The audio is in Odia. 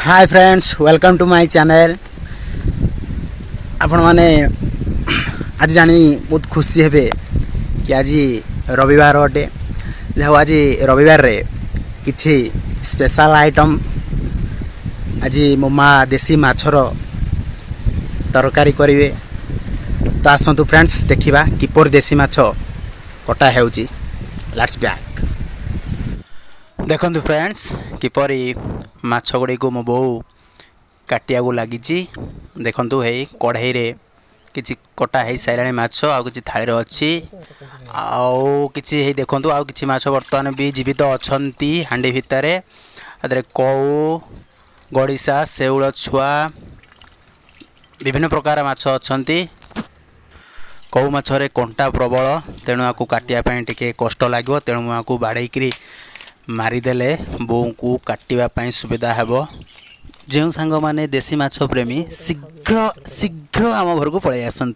Hi friends, welcome to my channel. ଆପଣମାନେ ଆଜି ଜାଣି ବହୁତ ଖୁସି ହେବେ କି ଆଜି ରବିବାର ଅଟେ। ଯାହା ହଉ, ଆଜି ରବିବାରରେ କିଛି ସ୍ପେଶାଲ୍ ଆଇଟମ୍। ଆଜି ମୋ ମା ଦେଶୀ ମାଛର ତରକାରୀ କରିବେ। ତ ଆସନ୍ତୁ ଫ୍ରେଣ୍ଡସ୍, ଦେଖିବା କିପରି ଦେଶୀ ମାଛ କଟା ହେଉଛି। Let's back. ଦେଖନ୍ତୁ ଫ୍ରେଣ୍ଡସ୍, କିପରି ମାଛ ଗୁଡ଼ିକୁ ମୋ ବୋଉ କାଟିବାକୁ ଲାଗିଛି। ଦେଖନ୍ତୁ, ହେଇ କଢ଼େଇରେ କିଛି କଟା ହେଇସାରିଲାଣି ମାଛ, ଆଉ କିଛି ଥାଳିରେ ଅଛି, ଆଉ କିଛି ହେଇ ଦେଖନ୍ତୁ, ଆଉ କିଛି ମାଛ ବର୍ତ୍ତମାନ ବି ଜୀବିତ ଅଛନ୍ତି ହାଣ୍ଡି ଭିତରେ। ଏଥିରେ କଉ, ଗଡ଼ିଶା, ଶେଉଳ ଛୁଆ, ବିଭିନ୍ନ ପ୍ରକାର ମାଛ ଅଛନ୍ତି। କଉ ମାଛରେ କଣ୍ଟା ପ୍ରବଳ, ତେଣୁ ଆକୁ କାଟିବା ପାଇଁ ଟିକେ କଷ୍ଟ ଲାଗିବ। ତେଣୁ ମୁଁ ଆକୁ ବାଡ଼େଇକିରି ମାରିଦେଲେ ବୋଉଙ୍କୁ କାଟିବା ପାଇଁ ସୁବିଧା ହେବ। ଯେଉଁ ସାଙ୍ଗମାନେ ଦେଶୀ ମାଛ ପ୍ରେମୀ, ଶୀଘ୍ର ଶୀଘ୍ର ଆମ ଘରକୁ ପଳାଇ ଆସନ୍ତୁ।